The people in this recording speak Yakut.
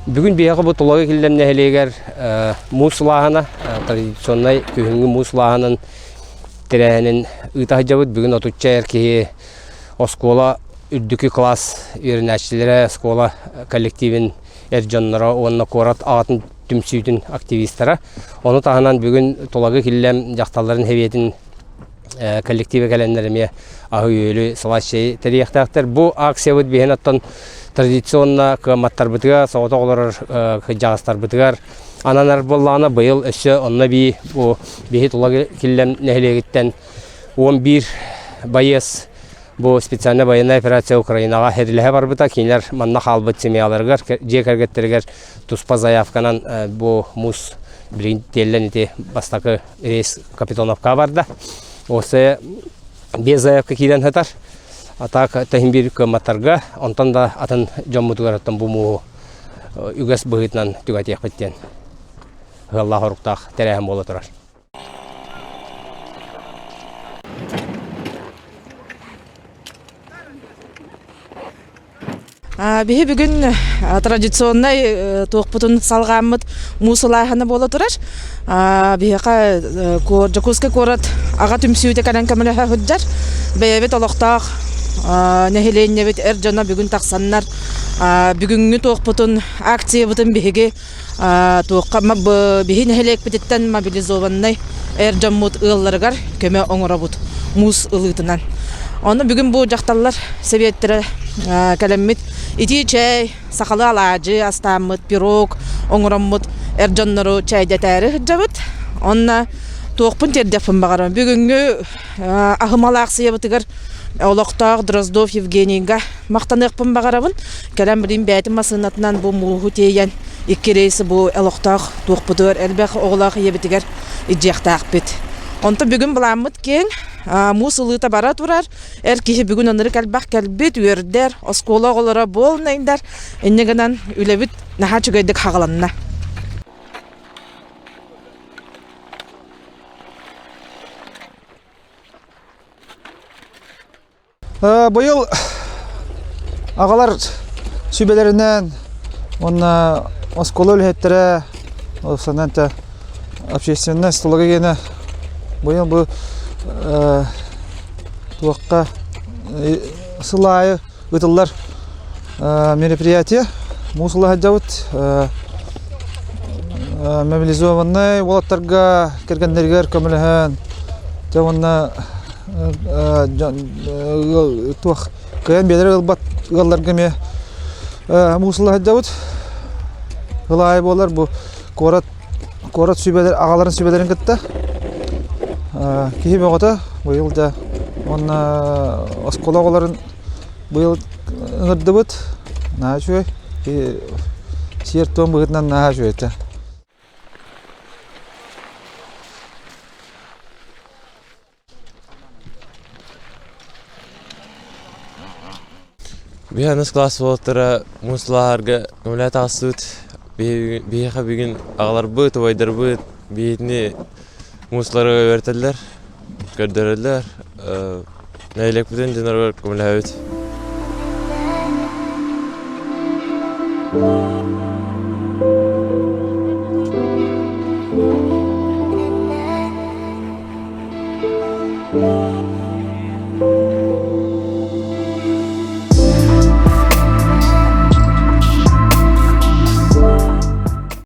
Бүгүн биһиэхэ бу Тулагы Киллэм нэһилиэгэр муус сылааһына, традиционнай күһүҥҥү муус сылааһынын тэрээһинин ыыта сылдьабыт. Бүгүн отучча эр киһи оскуола үрдүкү кылаас үөрэнээччилэрэ, оскуола коллективин эр дьонноро уонна куорат аҕатын түмсүүтүн активистара. Ону таһынан бүгүн Тулагы Киллэм дьахталларын сэбиэтин коллектива кэлэннэр эмиэ аһы-үөлү сылаас чэйи тэрийиэхтээхтэр. Бу акциябыт биһиэн оттон традиционно кыамматтарбытыгар, соҕотох олорор кырдьаҕастарбытыгар ананар буоллаҕына, быйыл өссө онно бии бу биһи Тула Киллэм нэһилиэгиттэн 11 байыас бу специальная военная операция Украинаҕа сэриилэһэ барбыта. Кинилэр манна хаалбыт семьяларыгар, дьиэ кэргэттэригэр туспа заявканан бу муус билигин тиэллэн ити бастакы рейс Капитоновка барда. Осы без заявка киирэн сытар. А так тэһин биир кыамматтарга, онтон да атын дьоммутугар оттон бу мууһу үгэс быһыытынан түгэтиэхпит диэн ыаллаах оруктаах тэрээһин буола турар. Биһи бүгүн традиционнай туохпутун салҕааммыт муус ылааһына буола турар. Биһиэхэ Дьокуускай куорат аҕа түмсүүтэ кэлэн көмөлөһө сылдьар. Бэйэбит олохтоох нэһилиэнньэбит эр дьоно бүгүн тахсаннар бүгүҥҥү туохпутун акциябытын биһиги туохха биһи нэһилиэкпититтэн мобилизованнай эр дьоммут ыалларыгар көмө оҥоробут муус ылыытынан. Ону бүгүн бу дьахталлар сэбиэттэрэ кэлэммит итии чэй, сахалыы алаадьы астааммыт, пирог оҥороммут эр дьоннору чэйдэтээри сылдьабыт. Онно туохпун тиэрдиэхпин баҕарабын. Бүгүҥҥү аһымал аахсыйабытыгар олохтоох Дроздов Евгенийга махтаныахпын баҕарабын. Кэлэн билигин бэйэтин массыынатынан бу мууһу тиэйэн икки рейси бу олохтоох туохпутугар элбэх оҕолоох ийэбитигэр илдьиэхтээхпит. Онтон бүгүн былааммыт киэҥ, муус ылыыта бара турар. Эр киһи бүгүн ынырык элбэх кэлбит, үөрдэр, оскуола оҕолоро буолнайдар. Инньэ гынан үлэбит наһаа үчүгэйдик хаҕыланна. Быйыл аҕалар сүбэлэринэн уонна оскуола үлэһиттэрэ санаан общественнай столга гиэнэ быйыл бу туохха сыл аайы ыытыллар мероприятие муус ыла сылдьабыт мобилизованнай уолаттарга кэргэннэригэр көмөлөһөн дьэ уонна туох кыайан биэлэр ылбат ыалларга эмиэ муус ыла сылдьабыт ыл аайы буолар бу куорат куорат сүбэлэр аҕаларын сүбэлэрин кытта киһи бөҕөтө быйыл дьэ уонна оскуола оҕолорун быйыл ыҥырдыбыт наһаа үчүгэй сиэр-туом быһыытынан наһаа үчүгэй этэ. Биһи аныс кылаас уолаттара муус-лааһарга көмөлөһө таҕыстыбыт. Биһиэхэ бүгүн аҕаларбыт, убайдарбыт биһигини муус-лары үөрэтэллэр, көрдөрөллөр. Нэһилиэкпитин дьоноругар көмөлөһөбүт.